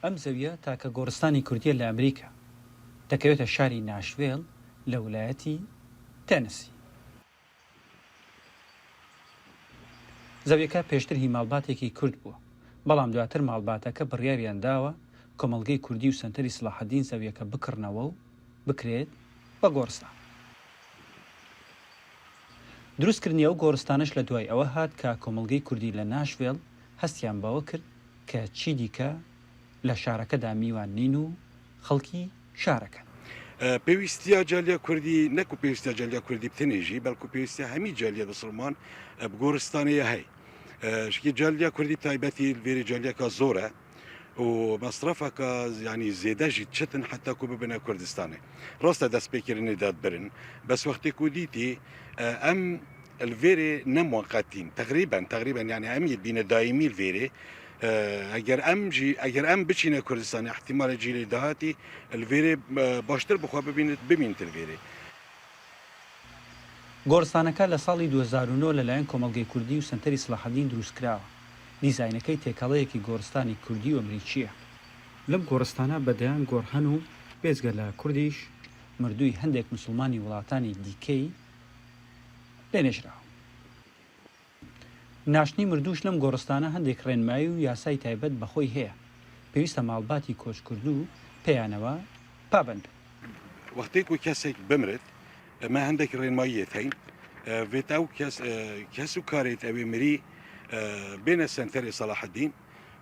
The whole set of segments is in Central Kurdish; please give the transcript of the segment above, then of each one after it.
ئەم زەوییە تاکە گۆڕستانی کوردییە لە ئەمریکا، دەکەوێتە شاری ناشڤێل لە ولایەتی تێنسی. زەویەکە پێشتر هی ماڵباتێکی کورد بووە، بەڵام دواتر ماڵباتەکە بڕیاریان داوە کۆمەڵگەی کوردی و سەنتەری سڵاحەدین زەویەکە بکڕنەوە و بکرێت بە گۆڕستان. دروستکردنی ئەو گۆڕستانەش لە دوای ئەوە هات کە کۆمەڵگەی کوردی لە ناشڤێل هەستیان بەوە کرد کە چیدیکە لە شارەکەدا میوان نین و خەڵکی شارەکەن. پێویستیا جالیا کوردی نەکو پێویستیا جالیا کوردی بتنێ ژی بەڵکو پێویستیا هەمی جالیا بسڵمان بگۆرستانێ یە هەی شکی جالیا کوردی تایبەتی لێرە جالیەکە زۆرە و مەسرەفەکە ینی زێدە ژی چتن حتا کو ببنە کوردستانێ ڕاستە دەست پێکردنی داد برن بەس وەختێک و دیتی ئەم الڤێرێ نەموەقەتین تقریبا تقریبا یعنی ئەم یدبینە دایمی الڤێرێ ئەگەر ئەم ژی ئەگەر ئەم بچینە کوردستان احتیمالە جیلی داهاتی الڤێرێ باشتر بخوا ببینێت بمینت الڤێرێ. گۆڕستانەکە لە ساڵی 2009 لەلایەن کۆمەڵگەی کوردی و سەنتەری سڵاحەدین دروستکراوە، دیزاینەکەی تێکەڵەیەکی گۆڕستانی کوردی و ئەمریکییە. لەم گۆڕستانە بە دەیان گۆڕ هەن و بێجگە لە کوردیش مردووی هەندێک موسڵمانی وڵاتانی دیکەی لێ نێژراوە. ناشتنی مردووش لەم گۆڕستانە هەندێک ڕێنمایی و یاسای تایبەت بە خۆی هەیە، پێویستە ماڵباتی کۆچکردوو پێیانەوە پابەند بن. وەختێک و کەسێک بمرێت ئەمە هەندێک ڕێنماییەت هەین ڤێت ئەو کەس کەس و کارێت ئەوێ مری بێنە سەنتەرێ سەلاحەدین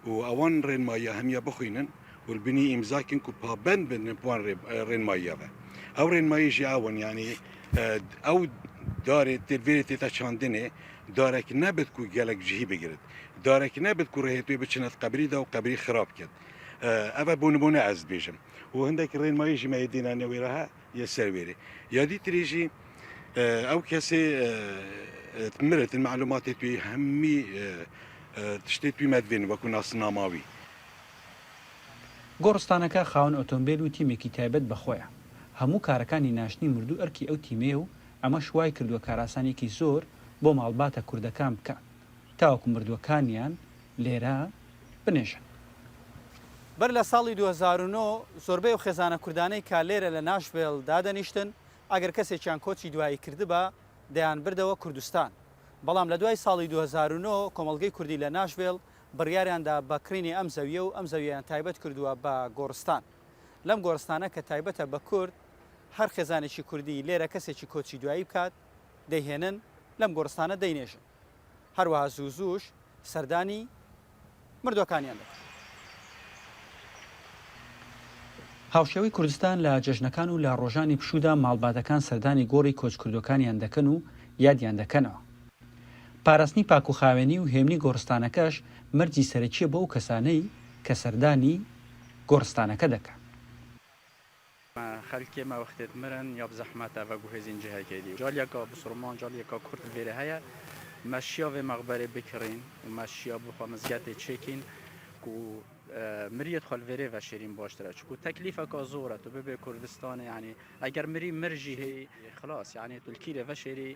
و ئەوان ڕێنماییە هەمیە بخوینن و بنی ئیمزاکن و پابند بن بوان ڕێنماییە بە ئەو ڕێنمایی ژی ئەون یعنی ئەو دارێت تێ تێتا چاندنێ دارێک نەبێت و گەلک جهی بگرێت دارێک نەبێت و ڕێهێت بچنەت قبریدا و قبری خراپ کرد ئەوە بۆ نمونە ئەز بێژم و هەندێک ڕێنمایی ژمە دێنانەوەێرەها یە سەروێرێ یادی ترێژی ئەو کەسێ مرتن معلوماتێ توی هەمی تشتێ توی مەدوێن وەکو ناسناماوی. گۆڕستانەکە خاوەن ئۆتۆمبێل و تیمێکی تایبەت بە خۆیە، هەموو کارەکانی ناشتنی مردوو ئەرکی ئەو تیمەیە و ئەمەش وایکردووە کارئاسانییەکی زۆر بۆ ماڵباتە کوردەکان بکات تاوەکو مردووەکانیان لێرە بنێژن. بەر لە ساڵی 2009 زۆربەی ئەو خێزانە کوردانەی کە لێرە لە ناشڤێل دادەنیشتن، ئەگەر کەسێکیان کۆچی دوایی کردبا، دەیانبردەوە کوردستان. بەڵام لە دوای ساڵی 2009 کۆمەڵگەی کوردی لە ناشڤێل بڕیاریان دا بە کڕینی ئەم زەوییە و ئەم زەوییەیان تایبەت کردووە بە گۆڕستان. لەم گۆڕستانە کە تایبەتە بە کورد، هەر خێزانێکی کوردی لێرە کەسێکی کۆچی دوایی بکات، دەیهێنن لەم گۆڕستانە دەینێژن. هەروەها زوو زووش سەردانی مردووەکانیان دەکەن. هاوشێوەی کوردستان لە جەژنەکان و لە ڕۆژانی پشوودا ماڵباتەکان سەردانی گۆڕی کۆچکردووەکانیان دەکەن و یادیان دەکەنەوە. پاراستنی پاکوخاوێنی و هێمنی گۆڕستانەکەش مەرجی سەرەکییە بۆ ئەو کەسانەی کە سەردانی گۆڕستانەکە دەکەن. خەلکێ مە وەختێ دمرن یا bi zehmet e veguhêzîn cihekê dî. Caliyeka bisurman, caliyeka kurd li vêrê heye. Me şiya vê meqberê bikirîn û me şiya bi xwe mizgetê çêkîn ku miriyê xwe li vêrê veşêrîn baştir e. Çiku teklîfeka zor e tu bibê Kurdistanê yanî eger mirî mir jî hê xilas yanî tu li kî lê veşêrî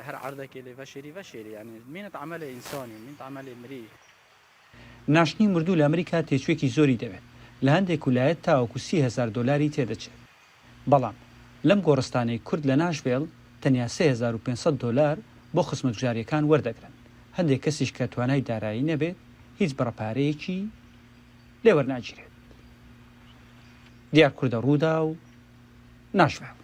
her erdekê lê veşêrî veşêrî yanî mînet emelê însanî mînet emelê mirî. ناشتنی مردوو لە ئەمریکا تێچووێکی زۆری دەوێت، لە هەندێک ولایەت تاوەکو 30 هەزار دۆلاری تێدەچێت، بەڵام لەم گۆڕستانەی کورد لە ناشڤێڵ تەنیا 3500 دۆلار بۆ خزمەتگوزارییەکان وەردەگرن، هەندێک کەسیش کە توانای دارایی نەبێت هیچ بڕە پارەیەکی لێ وەرناگیرێت. دیار کوردە، رووداو، ناشڤێڵ.